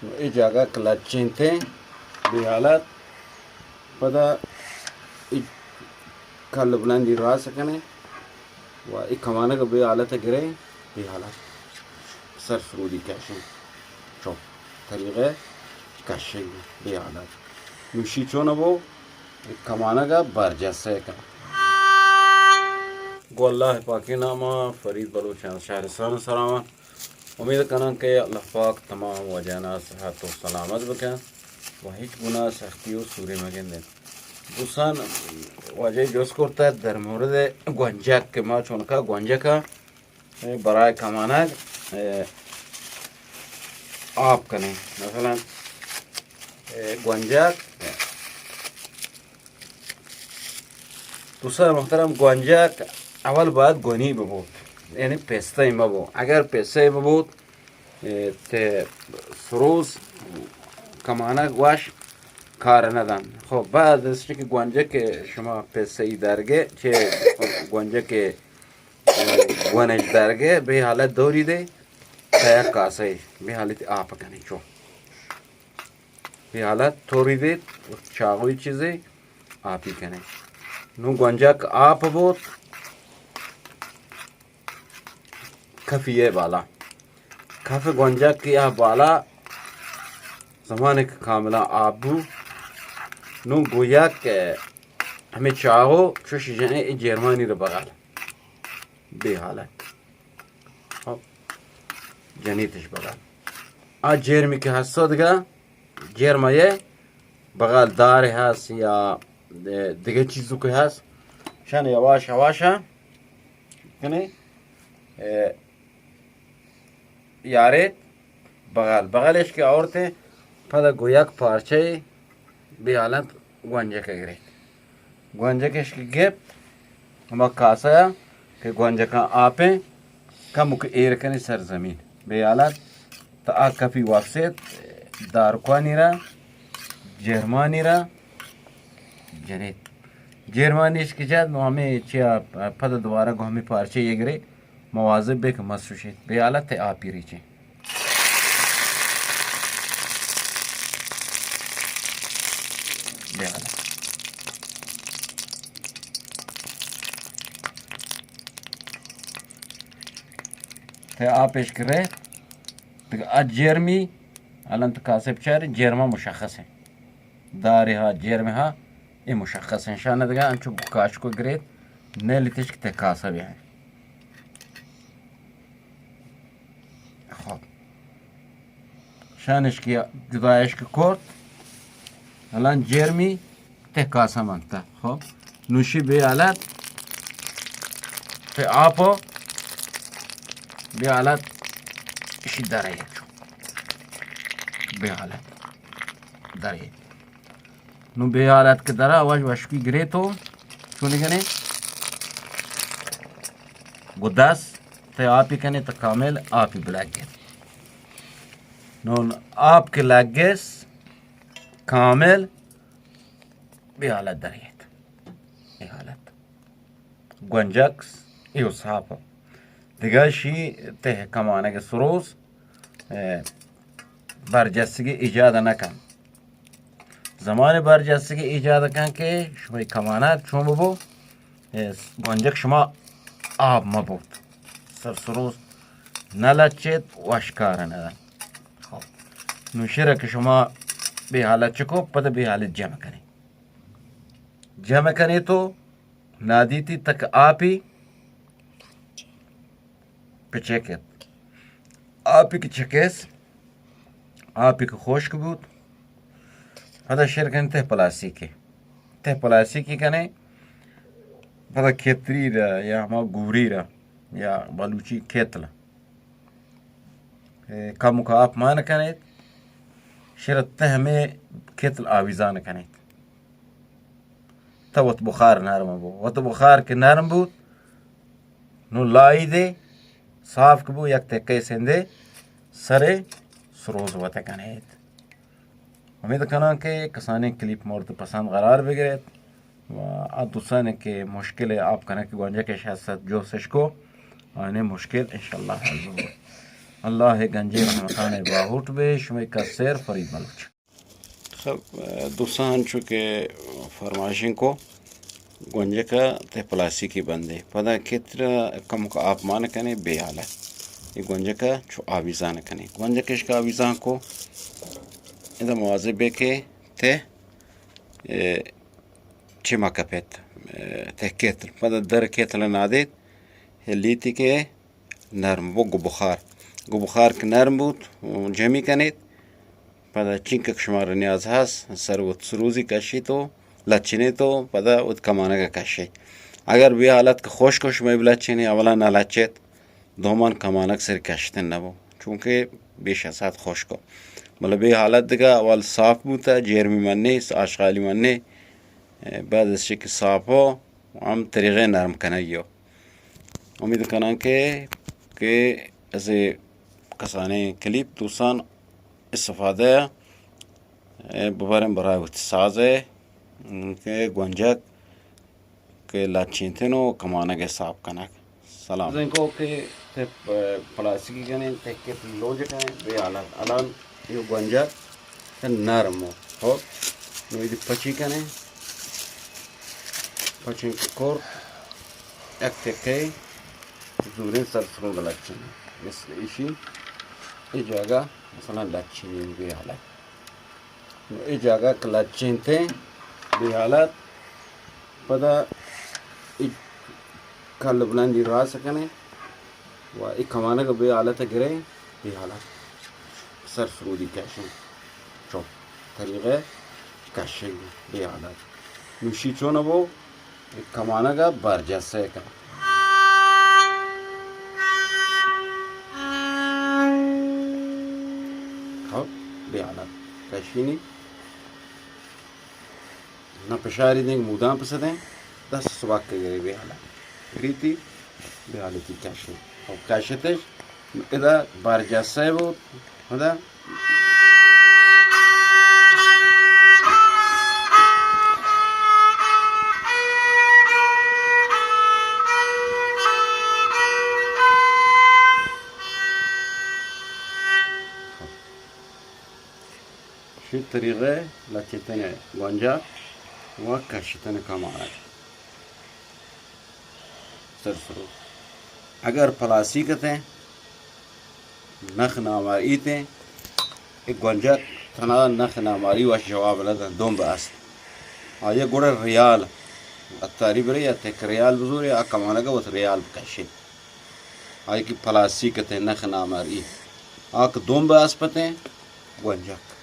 اے جاگہ کلچینتیں، بے حالت، پدا اے کل بلندی راس کنے و اے کمانگ بے حالت گرے، بے حالت سر سرودی کشیں، چو طریقہ کشیں بے حالت۔ نوشی چون بو، اے کمانگ برجستے کن۔ گو اللہ پاکیں ناما، فرید بلوچ شہرستان سلامت۔ امید کناں کہ اللہ پاک تمام واجہانا صحت و سلامت بکن و ہچ گناہ سختی و سوری مگندن۔ دوستان، واجہ جست کرتہ در مورد گونجک کہ ما چونکا گونجکا برای کمانگ آپ کنیں۔ مثلاً گونجک دوستان محترم، گونجک اول باید گونی ببوت، یعنی پستہ مبو۔ اگر پستہ ببوت، اے، تے سروز کمانگ وش کار ندن۔ خب بعد از چی کہ گونجک شما پستہ درگے، چہ گونجک، اے، گونج درگے، بے حالت دوری دے، تا یک کاسہ بے حالت آپ کنی چو۔ بے حالت توری دیت، چاغوی چیزے آپی کنے۔ نو گونجک آپ بوت، کفی اے بالا۔ کف گونجک یا بالا زمانے کہ کاملا آپ بو۔ نو گویا کہ ہمیں چاغو چوشی جنے اے جرمانی رو بغل۔ بے حالت۔ خب، جنیتش بغل۔ آ جرمی کہ ہستو دگہ، جرم یے بغل دار ہست یا دگہ چیزو کہ ہست، شان یواش یواش کنے، اے، یاریت بغل۔ بغلش کہ آورتے، پدا گو یک پارچہ بے حالت گونجک گریت۔ گونجکش کہ گپت، ہما کاسہ ء کہ گونجکاں آپیں، کمک ایر کنی سر زمین۔ بے حالت تا آ کپی وپسیت، دارکوانی را، جرمانی را جنیت۔ جرمانیش کہ جت، نو ہمیں چیا پد دوبارہ گو ہمیں پارچہ یہ گرے، مواظب بے کہ مس شوشیت۔ بے حالت آپی ریچیں۔ بے حالت۔ تے آپش کرے، تے آ جرمی، الان تو کاسب چارے، جرمہ مشخص ہے۔ دارے ہا، جرمہ ہا، اے مشخص ہیں۔ شانہ دگہ انچو کاشکو گریت، نیلیتش کہ تے کاسب ہیں۔ خب۔ شانش کہ جدایش کہ کرت، الان جرمی تے کاسہ منتا۔ خب۔ نوشی بے حالت، تے آپو بے حالت، اشی درے چو۔ بے حالت۔ درے۔ نو بے حالت کہ درا وش وشکی گرے تو چونی کنے؟ گو دست تے آپی کنے تو کامل آپی بلگ گیت۔ نو آپ کہ لگس کامل بے حالت دریت۔ بے حالت۔ گونجک ایو صاف۔ دگہ شی تہ کمانگ سروز، اے، برجستگی ایجاد نہ کن۔ زمان برجستگی ایجاد کن کہ شمئے کمانگ چون ببو، اے، گونجک شما آب مبوت۔ سر سروز نہ لچیت، وشکار نہ دن۔ خب۔ نو شرہ کہ شما بے حالت چکو، پد بے حالت جمع کنی۔ جمع کنی تو نادیتی تک آپی پچکت۔ آپی کہ چکس، آپی کہ خشک بوت، پدا شر کن تہ پلاسیکی۔ تہ پلاسیکی کنے، پدا کتری را یا ہما گوری را یا بلوچی کتل۔ اے، کمک آپ مان کنیت، شر تہ ہمے کتل آویزان کنیت۔ تا وت بخار نرم بو۔ وت بخار کہ نرم بوت، نو لائی دے، صاف کہ بو، یک تکہ سندے سرے سروز وت کنیت۔ امید کناں کہ کسانیں کلیپ مورد پسند قرار بگریت و آ دوستانی کہ مشکل آپ کنک گونجکش ہست، جوستش کو، آنے مشکل انشاءاللہ حل بو۔ اللہ ءِ گنجیں رحمتان ءَ باہوٹ بے، شمئے کسر فرید بلوچ۔ خب، دوستاں، انچو کہ فرمائشیں کو، گونجک ءَ تہ پلاسٹیکی بندے، پدا کتر کمک آپ مان کنے بے حالت۔ اے گونجک ءَ چو آویزان کنے۔ گونجک اشکا آویزان کو، ادا مواظب بے کہ تہ، اے، چما کپت، اے، تہ کتر۔ پدا در کتل نادیت، اے لیتی کہ نرم بو، گو بخار، گو بخار کہ نرم بوت، جمی کنیت، پدا چینکک شمارا نیاز ہست، سر وت سروزی کشیت و لچینیت و پدا وت کمانگا کشیت۔ اگر بے حالت کہ خشک و شمئے بلچینی اولا نہ لچیت، دومان کمانگ سر کشتن نبو، چونکہ بیش از حد خشک و۔ بلے بے حالت دگہ اول صاف بوتا، جیرمی منی، آشغالی منی، بعد از چی کہ صاف ہو، ہم طریقہ نرم کنگی ہو۔ امید کناں کہ، کہ از اے کسانیں کلیپ دوستان استفادہ ءَ ببریں برای وتی ساز ءَ کہ گونجک کہ لچینتن و کمانگ ءَ صاف کنگ۔ سلام۔ زنکو کہ تہ پلاسٹیکی کنیں، تہ کت لونج کنیں، بے حالت۔ الان یہ گونجک نرم ہو۔ ہو۔ نو ایدی پچی کنیں۔ پچیں کہ کرت، یک تکے زوریں سر سرود لچیں۔ مثل ایشی، اے جاگہ مثلاً لچیں بے حالت۔ نو اے جاگہ کہ لچینتیں بے حالت، پدا اے کل بلندی راس کنیں و اے کمانگ بے حالت گریں، بے حالت سر سرودی کشیں۔ چو طریقہ کشیں بے حالت۔ نوشی چون بو، اے کمانگ برجسے کن۔ خب، بے حالت کشینی۔ نہ پشاری دیں، موداں پسدیں، دست سبک گرے بے حالت۔ گریتی، بے حالتی کشیں۔ خب کشتش، ادا برجسے بود، ادا۔ شی طریقہ لچتن گونجا و کشتن کمانگ۔ سر سرو۔ اگر پلاسیک اتیں، نخ ناماریتیں، اے گونجک تنا نخ ناماری وش جواب ندن، دمب است۔ آیا گڑا ریال، اتاری برے یا تک ریال بزور یا کمانگا وت ریال بکشی۔ آئی کہ پلاسیک اتیں، نخ ناماری۔ آ کہ دمب است پتیں، گونجک۔